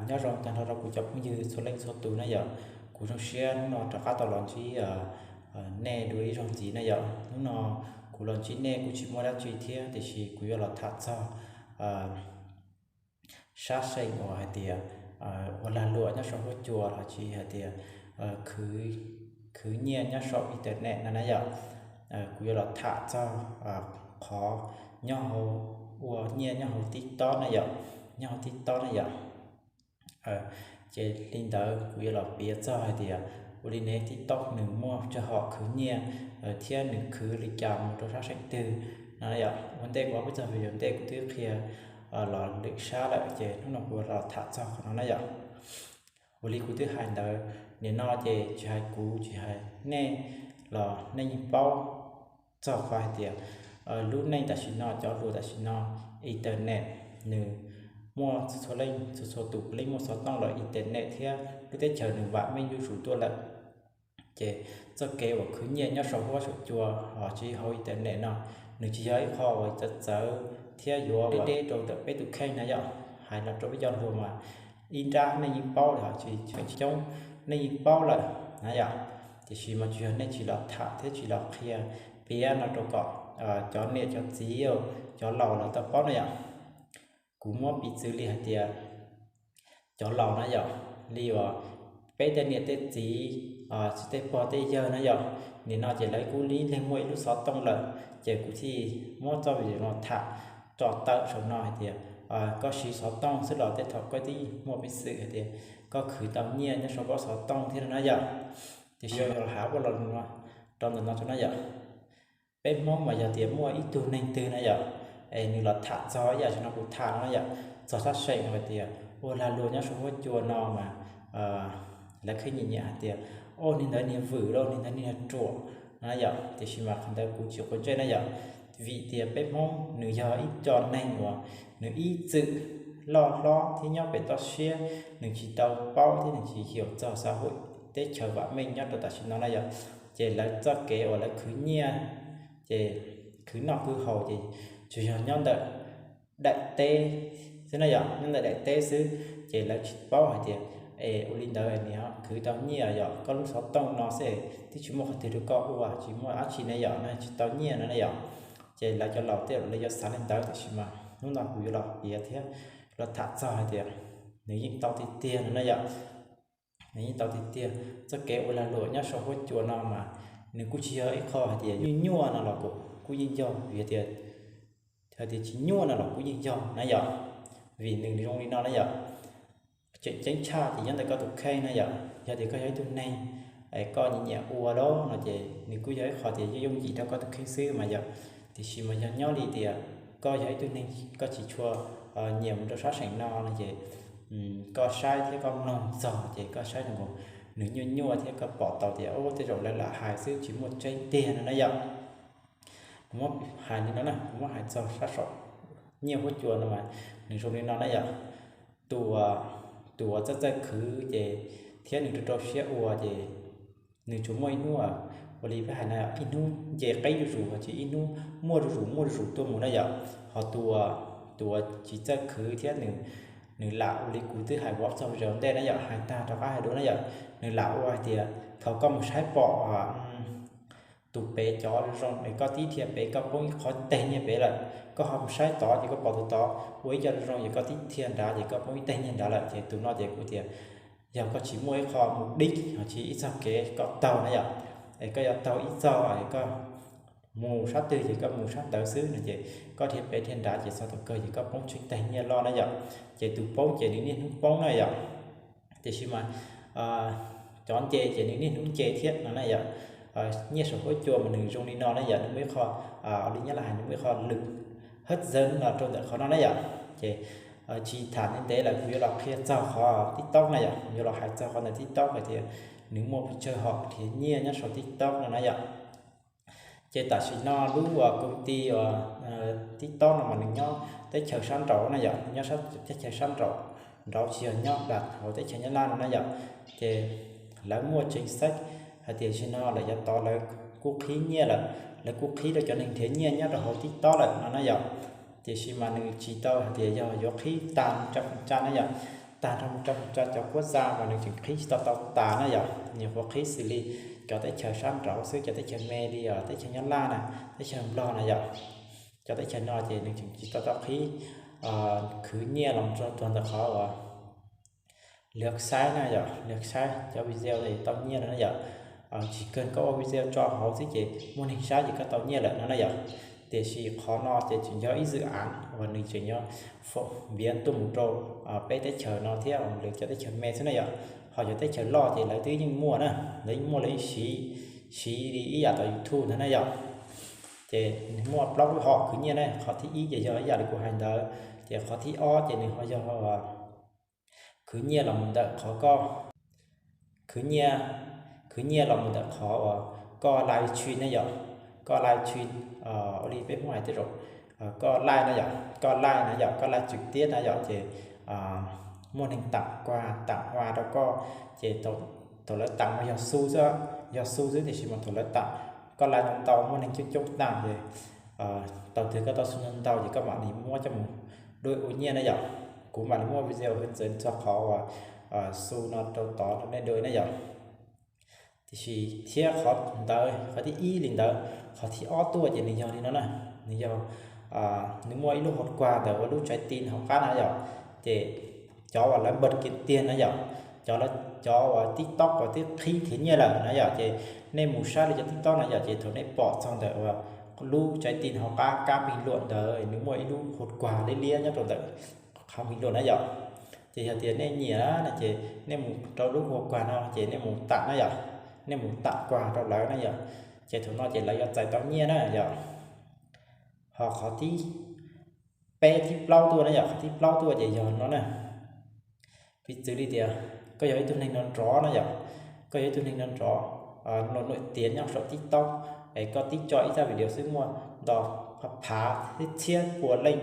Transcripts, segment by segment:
Nyob zoo tag nrho rau kuv cov phooj ywg txhua leej txhua tus na yom. Kuv zoo siab hnub no rov qab tau los ntsib nej dua ib zaug ntxiv na yom. Hnub no kuv los ntsib nej kuj tsis muaj dab tsi thiab, tiam sis kuv yuav los tham txog sab seem uas hais tias ua lag luam nyob saum huab cua los sis hais tias khwv nyiaj nyob saum internet no na yom. Kuv yuav los tham txog qhov nyob hauv, ua nyiaj nyob hauv TikTok na yom, nyob hauv TikTok na yom. Ces li ntawd kuv yuav los piav txog hais tias ua li ne TikTok nws muaj tsawg hom khwv nyiaj thiab nws khwv li cas mus rau sab seem twg no yom. Ua ntej kuv ho peb txog video ntej kuv twb qhia los lwm sab lawm, ces hnub no kuv los tham txog qhov no na yom. Ua li kuv twb hais ntawd, nim no ces tsis hais kuv tsis hais nej los nej yeej paub txog qhov hais tias lub neej tam sim no, cov hluas tam sim no, internet nws muaj txhua txhua leej txhua txhua tus puav leej muaj xov tooj lawm, internet thiab lub teb chaws nws vam meej zuj zus tuaj lawm. Ces txoj kev uas khwv nyiaj nyob saum huab saum cua los sis hauv internet no, nws tsis yog ib qho uas txawv txawv thiab yuav deb deb rau ntawm peb tus kheej na yom. Hais los rau peb cov hluas mas ib nrab nej yeej paub lawm, tsis tsis coob nej yeej paub lawm na yom. Tiam sis mas tsis yog nej tsis los tham thiab tsis los qhia piav no rau kom cov niam cov txiv, cov laus lawv tau paub na yom. Kuv muab piv txwv li hais tias cov laus na yom, li uas peb tej niam tej txiv, tej pog tej yawg na yom, nim no ces lawv kuj ib leeg muaj ib lub xov tooj lawm, ces kuv thiaj muab txoj video no tham tso tawm saum no hais tias koj siv xov tooj xwb los tej thaum koj twb muaj peev xwm hais tias koj khwv tau nyiaj nyob saum koj xov tooj thiab no na yom. Tiam sis yog los hais ua los nug rau ntawm no tso na yom. Peb Hmoob mas yog tias muaj ib tug neeg twg na yom, es nws los tham txog ib yam li no kuv tham no na yom, txog sab seem hais tias ua lag luam nyob saum huab cua no mas lawv khwv nyiaj nyiam hais tias, o, niag ntawd niag vwm los niag ntawd niag ruam no na yom. Tiam sis mas qhov ntawd kuv tsis quav ntsej na yom, vim tias peb Hmoob nws yog ib co neeg uas nws ib txwm loj hlob thiab nyob pem toj siab, nws tsis tau paub thiab nws tsis xyuas txog xav huam teb chaws vam meej nyob rau tam sim no na yom. Ces lawv txoj kev uas lawv khwv nyiaj, ces khwv noj khwv haus ces tsuas yog nyob ntawm daim teb xwb na yom, nyob ntawm daim teb xwb. Ces lawv tsis paub hais tias es ua li ntawd nws khwv tau nyiaj yom, koj lub xov tooj no xwb twb tsis muaj qhov twg rau koj ua, tsis muaj dab tsi na yom, no tsis tau nyiaj no na yom. Ces lawv cov laus tej lawv yuav xav li ntawd, tiam sis mas hnub no kuv yuav los piav thiab los tham txog hais tias nws yeej tau tiag tiag no na yom. Nws yeej tau tiag tiag. Txoj kev ua lag luam nyob saum huab cua no mas nws kuj tsis yog ib qho hais tias nyuaj nyuaj no los kuj yeej yog, vim tias hais tias tsis nyuaj no los kuj yeej yog na yom. Vim nws zoo li no na yom, tseem ceeb tshaj ces nyob ntawm koj tus kheej na yom. Yog tias koj yog ib tug neeg es koj nyiam nyiam ua lawm no ces nws kuj yog ib qho tias yooj yooj yim rau koj tus kheej xwb mas yom. Tiam sis mas yog nyob li tias koj yog ib tug neeg koj tsis tshua nyiam mus rau sab seem no no ces koj saib thiab koj mloog txog ces koj saib nws nyuaj nyuaj thiab koj pom tau tias ua tej zaum lawv lam hais xwb tsis muaj tseeb tiag no na yom. Kuv muab hais li no na, kuv muab hais txog sab saum nyiaj huab cua no mas nws zoo li no na yom. Tus, tus uas txawj txawj khwv ces thiab nws rau rau siab ua ces nws tsuas muaj ib hnub, ua li peb hais no, ib hnub nce qeb zuj zus los sis ib hnub muaj zuj zus muaj zuj zus tuaj mus na yom. Ho tus, tus uas tsis txawj khwv thiab nws, nws lam ua li kuv twb hais ua txog zaum ntej na yom, hais tag rov qab hais dua na yom, nws lam ua hais tias thaum koj mus saib pom tus pem cov zoo es koj tib dhia pem koj poob ib qho teg nyiaj pem lawm, koj ho mus saib tod ces koj pom tus tod ua ib co zoo zoo ces koj tib dhia nrad ces koj poob ib teg nyiaj nrad lawm ces tus no ces kuv tias yog koj tsis muaj ib qho mus dib los sis ib txoj kev koj taug na yom, es koj yuav taug ib txoj es koj mus sab twg ces koj mus sab ntawd xwb no ces koj dhia pem dhia nrad ces txog thaum kawg ces koj poob tseeb teg nyiaj loj na yom. Ces tus poob ces nws niaj hnub poob na yom. Tiam sis mas cov nce ces nws niaj hnub nce thiab no na yom. Nyiaj saum huab cua mas nws zoo li no na yom, nws muaj ib qho, ua li Nyab Laj hais nws muaj ib qho lwm hab txawv no rau ntawm qhov no na yom. Ces tsis tham ntev ntev lawm kuv yuav los qhia txog qhov TikTok na yom, yuav los hais txog qhov ntawm TikTok hais tias nws muaj pes tsawg hom nrhiav nyiaj nyob saum TikTok no na yom. Ces tam sim no lub uas koom ti uas TikTok no mas nws nyob teb chaws sab nraud na yom, nyob teb chaws sab nraud, nraud tsis yog nyob nram hauv teb chaws Nyab Laj no na yom. Ces lawv muaj tseem xeeb hais tias zaum no lawm yav tod lawv kuj qhib nyiaj lawm, lawv kuj qhib rau cov neeg nrhiav nyiaj nyob rau hauv TikTok lawm no na yom. Tiam sis mas nws tsis tau hais tias yog yuav qhib tag tsa tsa na yom. tag nrho mus rau cov kuab txaj mas nws tseem qhib tsis tau tau tas na yom. Nws nyuam qhuav qhib xws li cov teb chaws sab nraud xwb, cov teb chaws me li os, teb chaws Nyab Laj na, teb chaws Nplog na yom. Cov teb chaws no ces nws tseem tsis tau tau qhib khwv nyiaj los rau ntawm qhov uas lwv saib na yom, lwv saib cov video tau nyiaj no na yom. Tsis kawg koj ua video tso hauv xwb ces muaj neeg saib ces koj tau nyiaj lawm no na yom. Tiam sis qhov no ces tseem yog ib zwm av uas nws tseem yuav foom npiav tuaj mus rau peb teb chaws no thiab lwv cov teb chaws me xwb na yom. Ho cov teb chaws loj ces lawv twb yeej muaj na, lawv yeej muaj lawv yeej siv, siv li ib yam tom YouTube ntag na yom. Ces nws muaj plaub lub hom khwv nyiaj na, qhov thib ib ces yog ib yam li kuv hais ntawd, ces qhov thib ob ces nws ho yog khwv nyiaj los mus ntawm qhov koj khwv nyiaj, khwv nyiaj los mus ntawm qhov uas koj live stream na yom. Koj live stream, ua li peb Hmoob hais tej zaum koj live na yom, koj live na yom, koj live trực tiếp na yom ces muaj neeg tam quà, tam quà rau koj. Ces thaum lawv tam mas yog xu xwb, yog xu xwb, tiam sis mas thaum lawv tam, koj live ntau muaj neeg coob coob tam ces tau twg koj tau xu ntau ces koj mam li muab coj mus dua ua nyiaj na yom. Kuv mam li muaj video hwv txwv txog qhov uas xu no rau tod rau nej dua na yom. Tiam sis thiab qhov ntawd, qhov thib ib li ntawd, qhov thib ob tuaj ces nws yog li no na, nws yog, nws muaj ib lub hauv quà ntawm ua lub tsaiv ti hauv qab na yom. Ces cov uas lawv npawm kiag tiag na yom, cov, cov uas TikTok uas twb qhib khiav nyiaj lawm na yom, ces nej mus saib li cov TikTok na yom, ces thaum nej pom txog ntawm uas lub tsaiv ti hauv qab kab pis luam ntawd nws muaj ib lub hauv quà liab liab nyob rau ntawm qhov pis luam na yom. Ces yog tias nej nyiam na ces nej mus rau lub hauv quà no ces nej mus tam na yom, nej mus tam quà rau lawv na yom. Ces thaum no ces lawv yuav txais tau nyiaj na yom. Ho qhov thib peb thib plaub tuaj na yom, qhov thib plaub tuaj ces yog no na. Piv txwv li tias koj yog ib tug neeg nrov nrov na yom, koj yog ib tug neeg nrov nrov, nws tiav nyob saum TikTok, es koj tib tso ib zaj video xwb muaj ntau phav thiab txhiab pua leej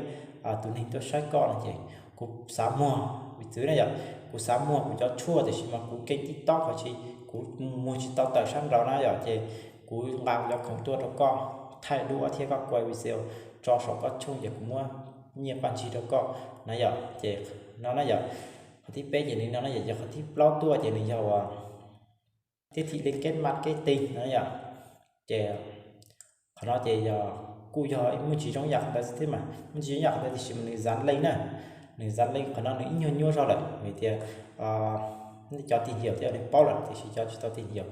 tus neeg tuaj saib koj no ces kuv xav muag, piv txwv na yom, kuv xav muag kuv cov tshuaj tiam sis mas kuv keeb TikTok ho tsis, kuv muag tsis tau tawm sab nraud na yom, ces kuv nqa kuv cov khoom tuaj rau koj thaij duab thiab koj kuaj video tso saum koj tshooj ces kuv muab nyiaj paj ntsig rau koj na yom. Ces no na yom, qhov thib peb ces nws no na yom, yog qhov thib plaub tuaj ces nws yog uas tiếp thị liên kết marketing no yom. Ces qhov no ces yog kuj yog muaj tsis zoo yam qhov ntawd xwb thiab mas, muaj tsis zoo yam qhov ntawd tiam sis mas nws dán link na, nws dán link qhov no nws ib nyuag nyuaj zog lawm vim tias nej cov tìm hiểu thiab nej paub lawm tiam sis cov tsis tau tìm hiểu,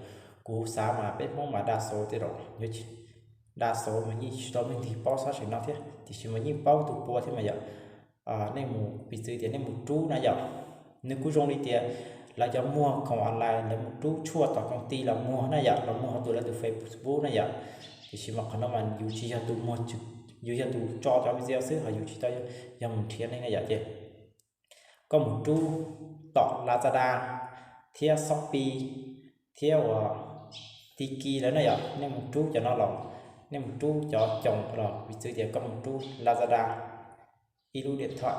kuv xav mas peb Hmoob mas đa số tej zaum, đa số mas yeej tsis tau leej twg paub xab seem no thiab tiam sis mas yeej paub tus pua thiab mas yom. Nej mus piv txwv tias nej mus rub na yom, nws kuj zoo li tias lawv cov muag khoom online lawv mus rub tshuaj tom công ty los muag na yom, los muag hauv tus lawv tus Facebook na yom. Tiam sis mas qhov no mas yus tsis yog tus muag, yus yog tus tso cov video xwb ho yus tsis tau yog mus nrhiav neeg na yom. Ces koj mus rub tom Lazada thiab Shopee thiab uas Tiki lawm na yom, nej mus rub cov no los, nej mus rub cov coos los piv txwv tias koj mus rub Lazada ib lub điện thoại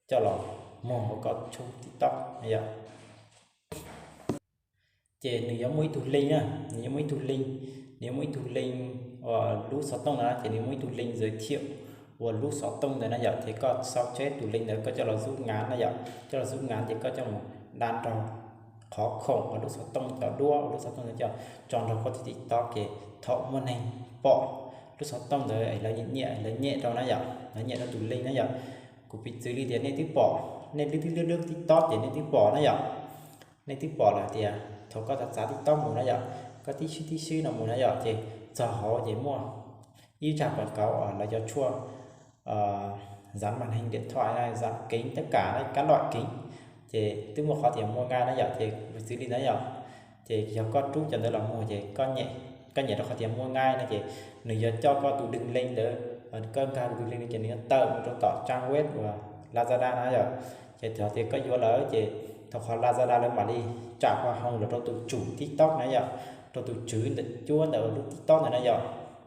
coj los muag hauv koj tshooj TikTok na yom. Ces nws yuav muaj ib tug link na, nws yuav muaj ib tug link, nws yuav muaj ib tug link uas lub xov tooj na ces nws muaj ib tug link giới thiệu uas lub xov tooj ntawd na yom. Ces koj sau chép tus link ntawd koj coj los zub ngav na yom, coj los zub ngav ces koj coj mus đăng nrog qhov khoom uas lub xov tooj, cov duab uas lub xov tooj ntawd coj tso nrog koj tus TikTok ces thaum muaj neeg pom lub xov tooj ntawd es lawv nyiam, lawv nyem rau na yom, lawv nyem rau tus link na yom. Kuv piv txwv li tias nej twb pom, nej twb lub TikTok ces nej twb pom na yom. Nej twb pom lawm tias thaum koj txav txav TikTok mus na yom, koj tib swb tib swb no mus na yom, ces txog hauv ces muaj ib zaj quảng cáo lawv cov tshuaj dán màn hình điện thoại, dán kính tất cả các loại kính, ces twb muaj qhov tias mua ngay na yom. Ces piv txwv li ntawd yom, ces yog koj rub cov ntawd los muag ces koj nyem rau qhov tias mua ngay no ces nws yuav coj koj tus đường link ntawd, koj nkag tus đường link no ces nws yuav tawm mus rau tom trang web uas Lazada na yom. Ces thaum tias koj yuav lawm ces thaum qhov Lazada lawv mam li trả hoa hồng los rau tus chủ TikTok na yom, rau tus tswv ntawm cuab ntawm lub TikTok ntawd na yom.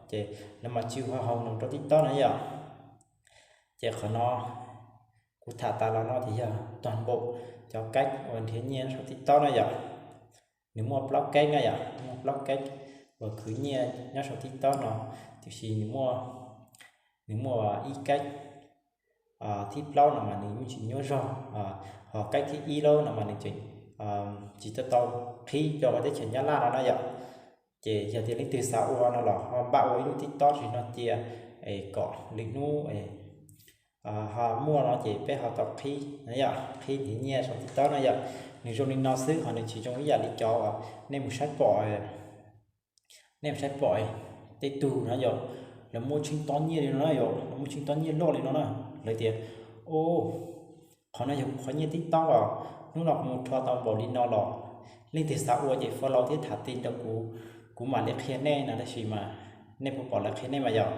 Ces lawv mam chia hoa hồng los rau TikTok na yom. Ces qhov no kuv tham tas los no ces yog toàn bộ cov cách uas nrhiav nyiaj saum TikTok na yom. Nws muaj plaub cách na yom, muaj plaub cách uas khwv nyiaj nyob saum TikTok no, tiam sis nws muaj, nws muaj ib cách thib plaub no mas nws yeej tsis nyuaj zog, ho kaib thib ib lawm no mas nws tseem tsis tau tau qhib rau teb chaws Nyab Laj no na yom. Ces yog tias leej twg xav ua no los ho npaj ua ib lub TikTok sim no cia, es kom lwm hnub ho muaj no ces peb ho tau qhib, qhib nyiaj saum TikTok no yom. Nws zoo li no xwb ho nws tsis zoo ib yam li cov uas nej mus saib pom, nej mus saib pom tej tug no yom, lawv muaj tsheej tob nyiaj li no na yom, lawv muaj tsheej tob nyiaj loj li no na. Lawv tias, o, qhov no yog qhov nyiaj TikTok os, hnub no kuv mus rho tau npaum li no los, leej twg xav ua ces follow thiab tham ti rau kuv, kuv mam li qhia nej no, tab sis mas nej puas pom lawv qhia nej mas yom.